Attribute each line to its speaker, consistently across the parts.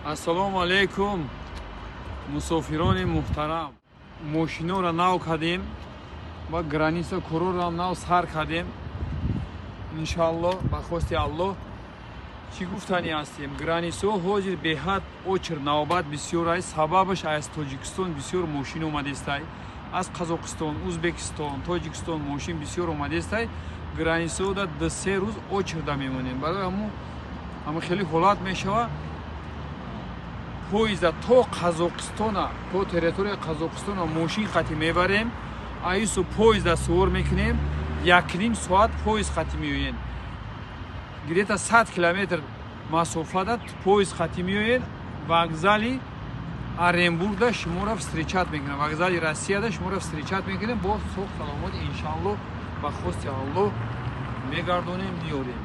Speaker 1: Ассалому алайкум, мусофирони муҳтарам. Мошиноро нав кардем ва граница корорам нав сар кардем. Иншоалло, ба хости Аллоҳ. Чӣ гуфтанӣ ҳастем? Границаҳо ҳозир беҳад очередь, навбат бисёр ай. Сабабаш аз Тоҷикистон бисёр мошин омадестай, аз Қазоқистон, Узбекистон, Тоҷикистон мошин бисёр омадестай. Границаҳо да 2-3 рӯз очередь мемонем. Барои ҳамун хеле ҳолат мешава. Поезда то Қазоқистона, то территорияи Қазоқистона мошин қатӣ мебарем, аису поезда сувор мекунем, 1,5 соат поезд қатӣ меоен. Где-то 100 километр масофада поезд қатӣ меоен. Вокзали Оренбургда шуморо встречать мекунем, вокзали Россияда шуморо встречать мекунем. Бо соғ саломат, иншалло, ба хости Аллоҳ мегардонем, меорем.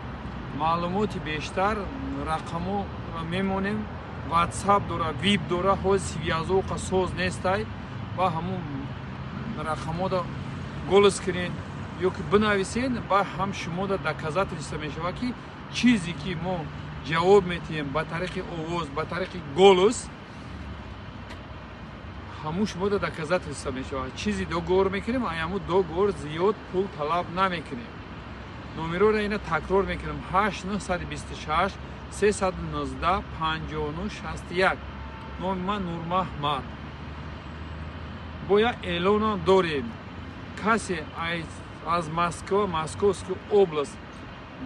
Speaker 1: Маълумоти бештар рақамо мемонем. Ватсап дора, вип дора. Ҳози связь оқа соз нестай ва ҳамун рақамода голос кунен ё ки бинависен, ба ҳам шумода доказательство мешавад, ки чизе ки мо ҷавоб метиҳем ба тариқи овоз, ба тариқи голос, ҳамун шумода доказательство мешавад. Чизи договор мекунем, аяму договор зиёд пул талаб намекунем. Номероро ина такрор мекунем: 8 926 319 59 61. Номи ман Нурмаҳмад. Бо як эълонам дорем: касе аз Москва, Московский область,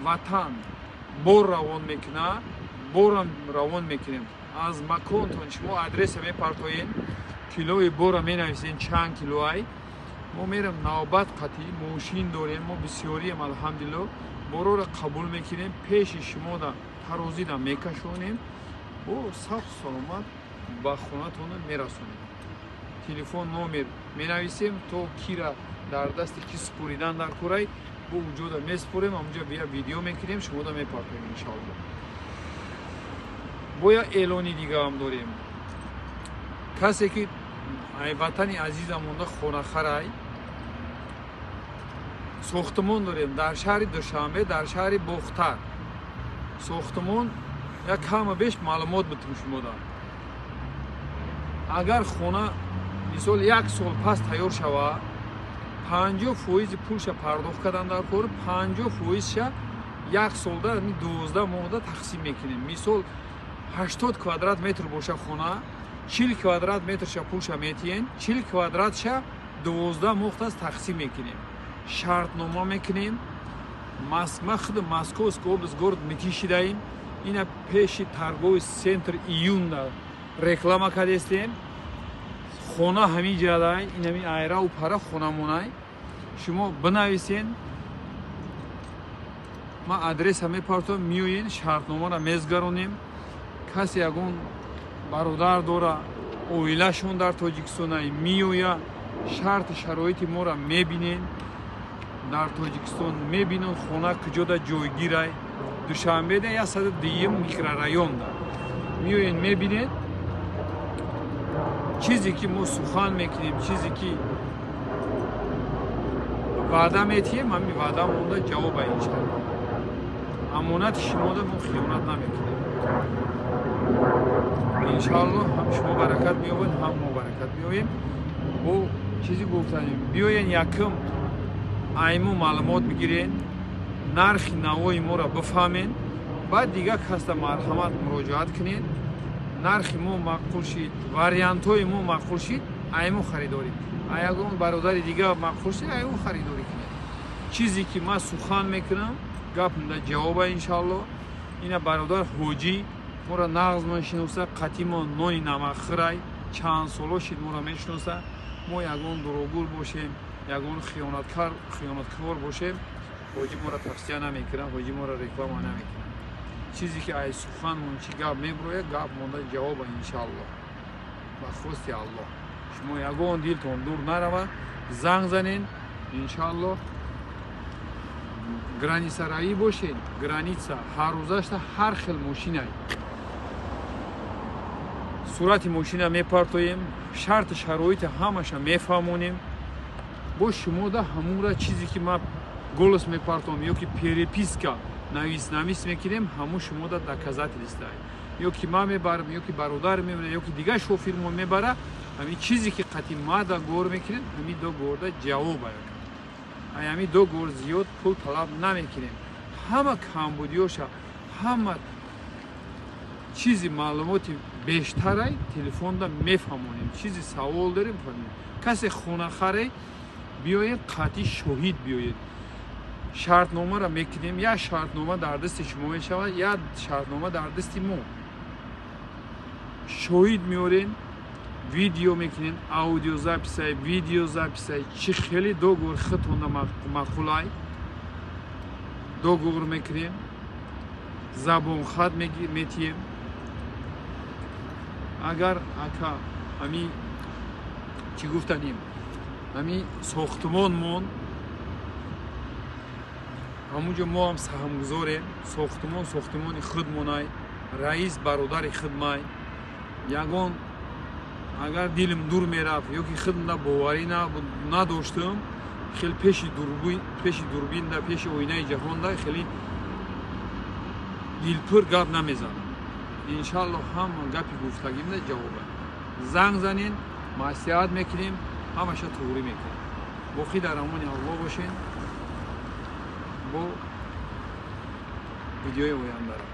Speaker 1: ватан бор равон мекуна, борам равон мекунем. Аз маконтон шумо адреса мепартоен, килои бора менависен, чанд килоай. Мо мерам навбат қатӣ, мошин дорем, мо бисёрием, алҳамдулилло. Бороро қабул мекунем, пеши шумода тарозида мекашонем, бо сахту саломат ба хонатон мерасонем. Телефон номер менависем, то кира дар дасти ки супоридан дар курай, бо уҷода месупорем, амуҷа бия видео мекунем, шумода мепартоем, иншоалло. Бо як эълони дигаам дорем: касе ки ай ватани азизам монда хонахарай, сохтмон дорем дар шаҳри Душанбе, дар шаҳри Бохтар сохтмон. Як кама беш маълумот битум шумода. Агар хона, мисол, як сол пас тайёр шава, 50 фоизи пулша пардохт кардан дар кор, 50 фоизша як солда, 12 моҳда тақсим мекунем. Мисол, 80 квадрат метр боша хона, 40 квадрат метрша пулша метиҳен, 40 квадратша 12 моҳтас тақсим мекунем, шартнома мекунем. Ма худ Московская область, город Мытищидаем. Ина пеши торговый центр Июнда реклама кардестем. Хона ҳамин ҷадай, инами айраву пара хонамонай. Шумо бинависен, ман адреса мепартом, меоен, шартномаро мезгаронем. Касе ягон бародар дора, оилашон дар Тоҷикистона, меоя, шарти шароити моро мебинен, дар Тоҷикистон мебинанд, хона куҷода ҷойгирай. Душанбеда, 102-юм микрорайонда. Меоен, мебинед. Чизе ки мо сухан мекунем, чизе ки ваъда метиҳем, ҳамин ваъда монда ҷавоба, иншалло. Амонати шумода мо хиёнат намекунем, иншалло. Ҳам шумо баракат меёбед, ҳам мо баракат меёбем. Бо чизи гуфтанем: биёен, якум айму маълумот бигирен, нархи навои моро бифаҳмен, баъд дигар касда марҳамат муроҷиат кунед. Нархи мо маъқул шид, вариантҳои мо маъқул шид, айму харидорӣ. А ягон бародари дигар маъқул шид, айму харидорӣ кунед. Чизе ки ман сухан мекунам, гапмда ҷавоба, иншалло. Ина бародар ҳоҷӣ моро нағз мешиноса, қатимо нони намакхӯрай, чанд соло шид моро мешиноса. Мо ягон дурӯғгӯр бошем, ягон хиёнаткар, хиёнаткор бошем, ҳоҷӣ моро тавсия намекунад, ҳоҷӣ моро реклама намекунад. Чизе ки ай суханмон чӣ гап мебурояд, гап монда ҷавоба, иншалло, ба хости Аллоҳ. Шумо ягон дилтон дур нарава, занг занен, иншалло. Границараӣ бошед, граница ҳаррӯзашта ҳар хел мошинай. Сурати мошина мепартоем, шарти шароити ҳамаша мефаҳмонем. Бо шумода ҳамура чизе ки ман голос мепартом ё ки переписка навис мекунем, ҳамун шумода доказательство. Ё ки ман мебарам, ё ки бародар мебара, ё ки дигар шофирмо мебара. Ҳамин чизе ки қати ма договор мекунем, ҳамин договорда ҷавоб ай. Ҳамин договор зиёд пул талаб намекунем. Ҳама камбудиёша, ҳама чизи маълумоти бештарай телефонда мефаҳмонем. Чизи савол дорем, фаҳмем. Касе хонахаре биёед, қатъи шоҳид биёед, шартномаро мекунем. Як шартнома дар дасти шумо мешавад, як шартнома дар дасти мо. Шоҳид меорем, видео мекунем, аудиозаписай, видеозаписай, чӣ хеле договор худтонда маъқулай договор мекунем, забонхат метиҳем. Агар ака, ҳами чӣ гуфтанем, ҳами сохтумон мон, ҳамунҷо мо ҳам саҳмгузорем. Сохтумон сохтумони худмонай, раис бародари худмай. Ягон агар дилим дур мерафт ё ки худмда боварӣ надоштам, хеле пеши дурбинда, пеши оинаи ҷаҳонда хеле дилпур гап намезанам. Иншалло, ҳама гапи гуфтагимда ҷавоба. Занг занен, маслиҳат мекунем, ҳамаша туғрӣ мекунем. Боқӣ дар амони Аллоҳ бошен. Бо видеои ояндаро.